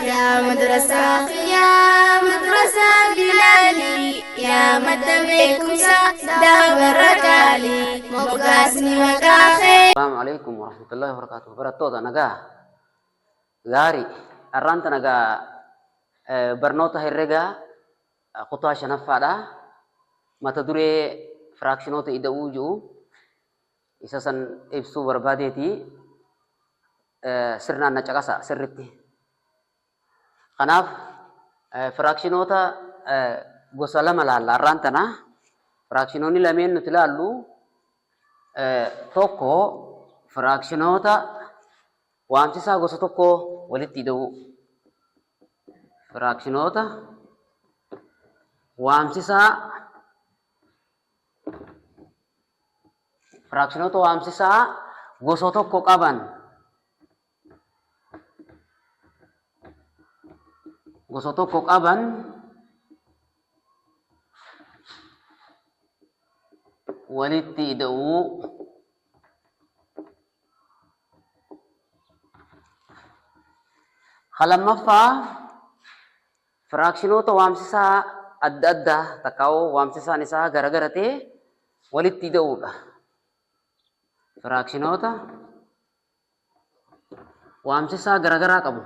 Yaa madrasaa kiyyaa madrasaa Bilaalii yaa madda beekumsaa daabarra qaalii moggaasni maqaa kee. Asalaamu alaikum warahmatullahi wabarakatuh. Barattoota nagaa gaarii har'aan tana gaa barnoota herregaa kutaa shanaffaadha. Mata duree firaakshinoota ida'uu jiru isa san ibsuu barbaadeeti sirnaan na caqasa sirritti. Kanaaf firaakshinoota gosa lama laalla har'aan tana. Firaakshinoonni lameen nuti laallu tokko firaakshinoota waamsisaa gosa tokko walitti ida'uu. Firaakshinoota waamsisaa Firaakshinoota waamsisaa gosa tokko qaban gosa tokko qaban walitti ida'uu. Ka lammaffaa Firaakshinoota waamsisaa adda addaa takkaa'uu waamsisaan isaa garagara ta'e walitti ida'uudha. Firaakshinoota waamsisaa garagaraa qabu.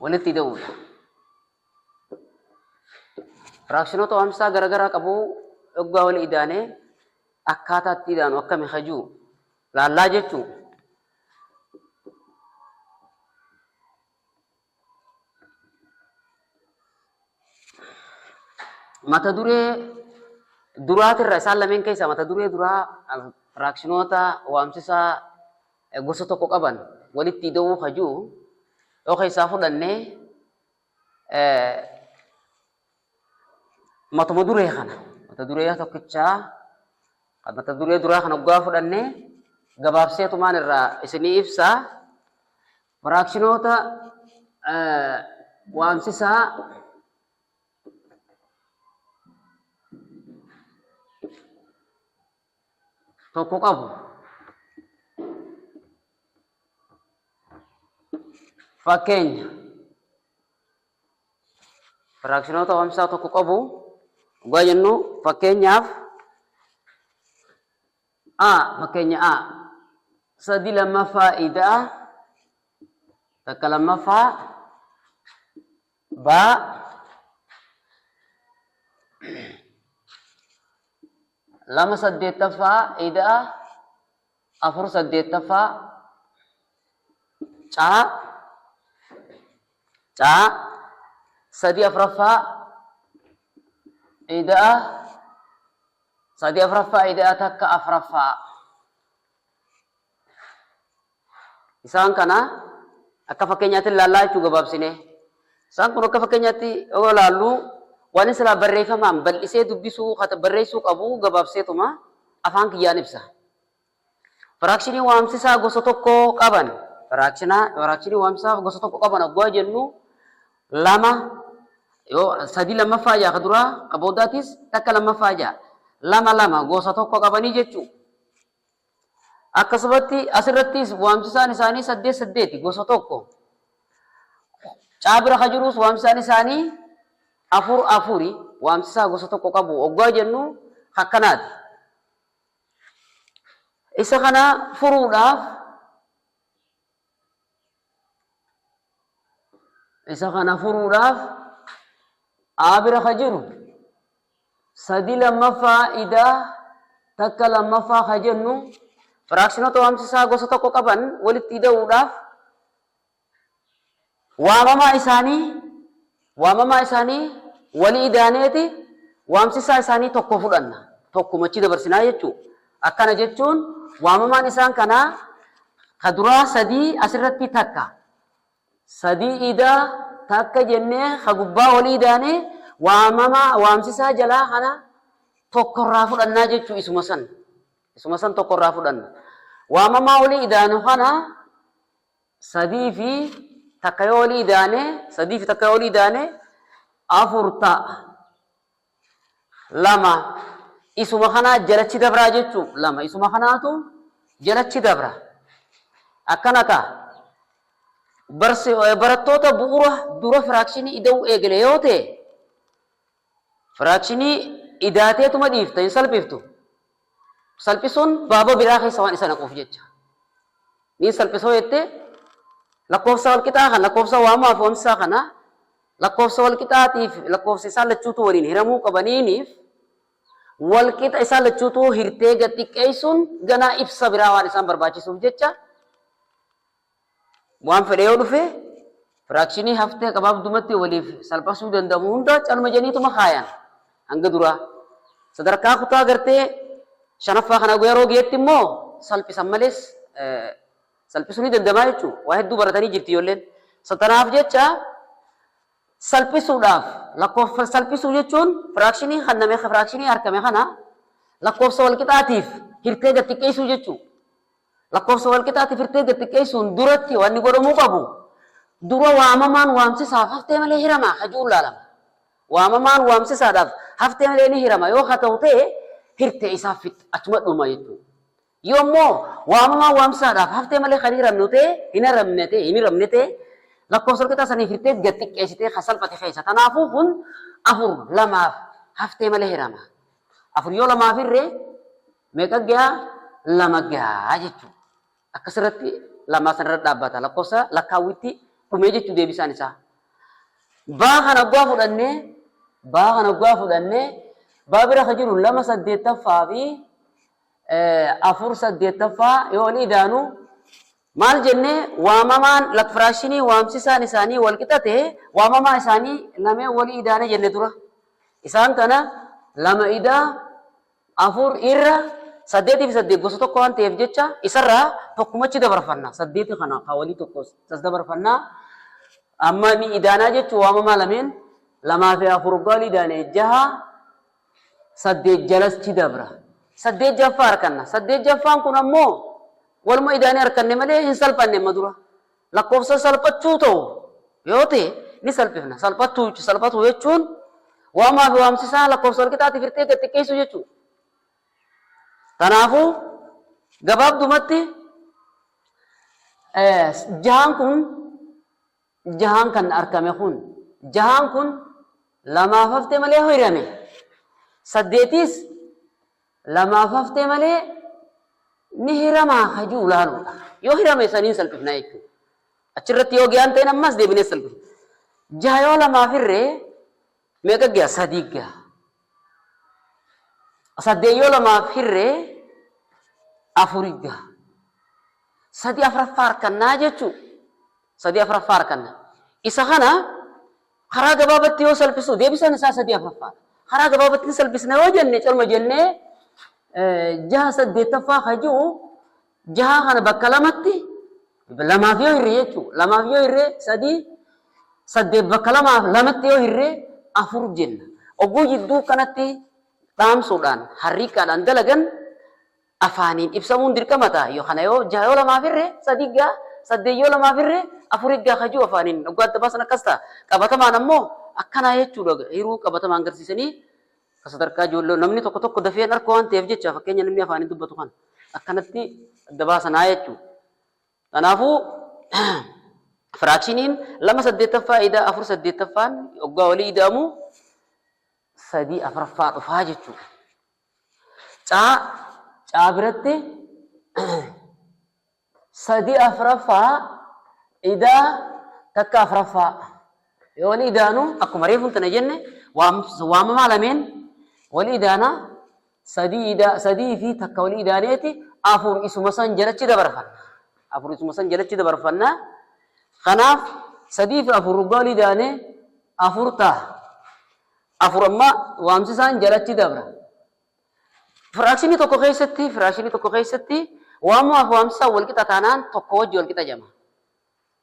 Walitti ida'uudha. Firaakshinoota waamsisaa garagaraa qabu dhoggaa wali idaanee akkaataa itti idaanu akkami hajuu laallaa jechuu. Mata duree duraatirra isaan lameen keessaa mata duree duraa firaakshinoota waamsisaa gosa tokko qaban walitti ida'uu hajuu yoo keessaa fudhanne matuma duree kana mata duree tokkichaa mata duree duraa kana hoggaa fudhanne gabaabseetumaan irraa isinii ibsaa. Firaakshinoota waamsisaa tokko qabu. Fakkeenya firaakshinoota waamsisaa tokko qabu dhugaa jennu fakkeenyaaf A fakkeenya A sadi lammaffaa ida'a takka lammaffaa B lama saddeettaffaa ida'a afur saddeettaffaa C C sadi afraffaa ida'a Sadi afraffaa ida'a takka afraffaa. Isaan kana akka fakkeenyaatti ilaallaa jechuu gabaabsinee. Isaan kun akka fakkeenyaatti yoo ilaallu waan silaa barreeffamaan bal'isee dubbisuu barreessuu qabu gabaabseetuma afaan kiyyaan ibsa. Firaakshinii waamsisaa gosa tokko qaban. Firaakshinii waamsisaa gosa tokko qaban oggaa jennu lama yoo sadi lammaffaa jaa ka duraa ka boodaatis takka lammaffaa jaa lama lama gosa tokko qabanii jechuu. Akkasumatti asirrattis waamsisaan isaanii saddeet saddeeti gosa tokko. Caa bira ka jirus waamsisaan isaanii afur afuri waamsisaa gosa tokko qabu oggaa jennu akkanaati. Isa kana furuudhaaf isa kana furuudhaaf A bira ka jiru sadi lammaffaa idaa takka lammaffaa ka jennu firaakshinota waamsisaa gosa tokko qaban walitti ida'uudhaaf Waamamaa isaanii waamamaa isaanii walii idaaneeti waamsisaa isaanii tokko fudhanna. Tokkuma achi dabarsinaa jechuu. Akkana jechuun waamamaan isaan kanaa ka duraa sadii asirratti takka. Sadii idaa takka jennee ka gubbaa walii idaanee waamamaa waamsisaa jalaa kana tokkorraa fudhannaa jechuu isuma san. Isuma san tokkorraa fudhanna. Waamamaa walii idaanu kana Sadii fi takka yoo walii idaane, sadii fi takka yoo walii idaane afur ta'a. Lama isuma kanaa jalachi dabraa jechuu, lama isuma kanaatu jalachi dabra. Akkana ta'a. Barattoota bu'uura dura firaakshinii ida'uu eegale yoo ta'e, firaakshinii idaateetuma dhiifta, hin salphiftu. Salphisuun baaba biraa keessa waan isa naquuf jecha. Niin salphisoo jettee lakkoofsa walqixaa kana, lakkoofsa waamaa fi waamsisaa kana, lakkoofsa walqixaatiif lakkoofsa isaan lachuutu waliin hiramuu qabaniiniif walqixa isaan lachuutu hirtee gad xiqqeessuun ganaa ibsa biraa waan isaan barbaachisuuf jecha, waan fedhe yoo dhufe firaakshinii haftee gabaabdumatti waliif salphasuu danda'amu hunda calma jedhaniituma kaayan hanga duraa. Sadarkaa kutaa gartee shanaffaa kana yeroo geetti immoo salphisan malees salphisuu ni danda'amaa jechuudha. Waa hedduu baratanii jirti ijoolleen. Tanaaf jecha salphisuudhaaf, lakkoofsa salphisuu jechuun firaakshinii kanname, firaakshinii argame kana lakkoofsa walqixaatiif hirtee gad xiqqeessuu jechuudha. Lakkoofsa walqixaatiif hirtee gad xiqqeessuun duratti wanni godhamuu qabu, dura waamamaan waamsisaaf haftee malee hiramaa hajuu laalama. Waamamaan waamsisaadhaaf haftee malee ni hirama yoo haa ta'u ta'e, hirtee isaaf fixxa, achuma dhuma jechuudha. Yoo immoo waamamaan waamsisaadhaaf haftee malee kan hiramnu ta'e, hin hiramne ta'e, hin hiramne ta'e, lakkoofsa walqixaa saniif hirtee gad xiqqeessitee kan salphate keessa. Kanaafuu kun afur lamaaf haftee malee hirama. Afur yoo lamaaf hirree meeqa gahaa? Lama gahaa jechuudha. Akkasirratti lamaa sanarra dhaabbata. Lakkoofsa lakkaawwitti dhumee jechuu deebisaan isaa. Baa kana oggaa fudhannee, baa kana oggaa fudhannee, baa bira ka jiru lama saddeettaffaa fi afur saddeettaffaa yoo walii idaanu maal jennee? Waamamaan lakfiraashinii waamsisaan isaanii wal qixa ta'e, waamamaa isaanii lameen walii idaane jenne dura. Isaan kana lama idaa afur irra saddeetii fi saddeet gosa tokko waan ta'eef jecha isarraa tokkumachi dabarfanna. Saddeeti kana ka walii tokko as dabarfanna. Amma ni idaanaa jechuun waamamaa lameen, lamaa fi afur oggaa walii idaane jaha, saddeet jalaschi dabra. Saddeet jaffaa harkanna. Saddeet jaffaan kun ammoo waluma idaanee harkanne malee hin salphanne amma dura. Lakkoofsa salphachuu ta'u yoo ta'e ni salphifna. Salphattuu, salphatu jechuun waamaa fi waamsisaa lakkoofsa walqixaatiif hirtee gad xiqqeessuu jechuudha. Kanaafuu gabaabdumatti jahaan kun, jahaan kan argame kun, jahaan kun lamaaf haftee malee hirame. Saddeetis lamaaf haftee malee ni hiramaa hajuu laaluudha. Yoo hirame saniin salphifna jechuudha. Achirratti yoo ga'an ta'in ammas deebinee salphifna. Jaha yoo lamaaf hirree meeqa ga'a? Sadii ga'a. Saddeet yoo lamaaf hirree afuri ga'a. Sadii afuraffaa harkannaa jechuudha. Sadii afuraffaa harkanna. Isa kana karaa gabaabatti yoo salphisu deebisaan isaa sadii afuraffaadha. Karaa gabaabatti ni salphisna yoo jenne, calma jennee jaha saddeettaffaa ka jiru, jaha kana bakka lamatti lamaaf yoo hirre jechuudha. Lamaaf yoo hirre sadii, saddeet bakka lamaaf lamatti yoo hirre afur jenna. Ogguu jidduu kanatti dhaamsuudhaan harriiqqaadhaan dalagan afaaniin ibsamuun dirqama ta'a. Yoo kana yoo jaha yoo lamaaf hirre sadii gaa, saddeet yoo lamaaf hirre afur gaa kajuu afaaniin oggaa adda baasan akkas ta'a. Qabatamaan ammoo akkanaa jechuudha. Hiruu qabatamaan agarsiisanii akka sadarkaa ijoollee namni tokko tokko dafee hin arku waan ta'eef jecha, fakkeenya namni afaaniin dubbatu kana akkanatti adda baasanaa jechuudha. Kanaafuu firaakshiniin lama saddeettaffaa idaa afur saddeettaffaan oggaa walii ida'amu sadii afuraffaa dhufaa jechuudha. Caa, caa biratti sadii afuraffaa idaa takka afuraffaa yoo walii idaanu, akkuma reefuun tana jenne, waamamaa lameen walii idaana, sadii idaa sadii fi takka walii idaaneeti afur isuma san jalatti dabarfanna. Afur isuma san jalatti dabarfanna. Kanaaf sadii fi afur waggaa walii idaane afur ta'a. Afur amma waamsisaan jalatti dabra. Firaakshinii tokko keessatti waamuwaaf waamsisaan wal qixa taanaan tokko wajji wal qixa jama.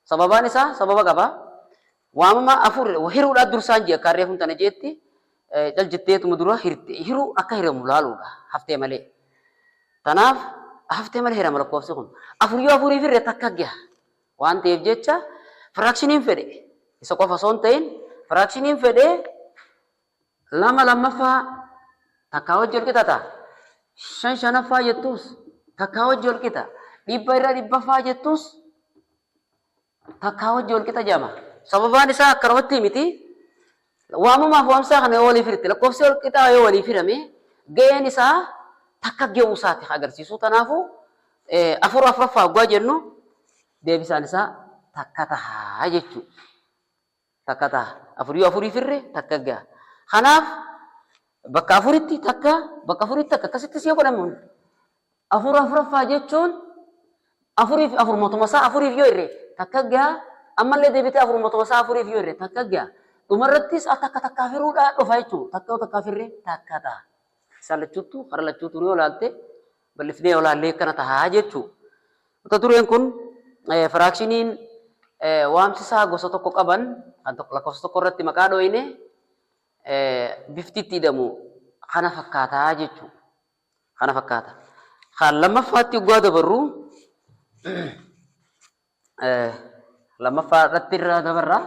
Sababaan isaa sababa qaba. Waamama afur hiruudhaa dursaan jee akka reefuun tana jeetti cal jetteetuma dura hiruu akka hiramu laaluudha haftee malee. Kanaaf haftee malee hirama lakkoofsi kun. Afur yoo afuriif hirre takka gaha. Waan ta'eef jecha firaakshiniin fedhe isa qofa osoo hin ta'in firaakshiniin fedhe lama lammaffaa takkaa wajji wal qixa ta'a. Shan shanaffaa jettus takkaa wajji wal qixa. Dhibba irra dhibbaffaa jettus takkaa wajji wal qixa jedhama. Sababaan isaa akkanumatti miti. Waamamaaf waamsaa kana yoo waliif hirte lakkoofsi wal qixaa yoo waliif hirame ga'een isaa takka ga'uu isaati agarsiisu. Kanaafuu afur afuraffaa hoggaa jennu deebisaan isaa takka taha jechuudha. Takka taha. Afur yoo afuriif hirre takka ga'a. Kanaaf bakka afuritti takka bakka afuritti takka akkasitti si godhamu. Afur afuraffaa jechuun afuriif afur matuma isaa afuriif yoo hirre takka ga'a. Ammallee deebitee afur matuma isaa afuriif yoo hirre takka ga'a. Dhumarrattis takka takkaaf hiruudhaa dhufa jechuudha. Takka yoo takkaaf hirre takka ta'a. Isaan lachuuttuu karaa lachuutuu yoo ilaalte bal'ifnee yoo ilaalle akkana ta'a jechuudha. Mata dureen kun firaakshiniin waamsisaa gosa tokko qaban kan tokko lakkoofsa tokko irratti maqaa dhooyne bifti itti hidhamu kana fakkaataa jechuudha. Kana fakkaata. Kan lammaffaatti oggaa dabarru lammaffaa irratti irra dabarra.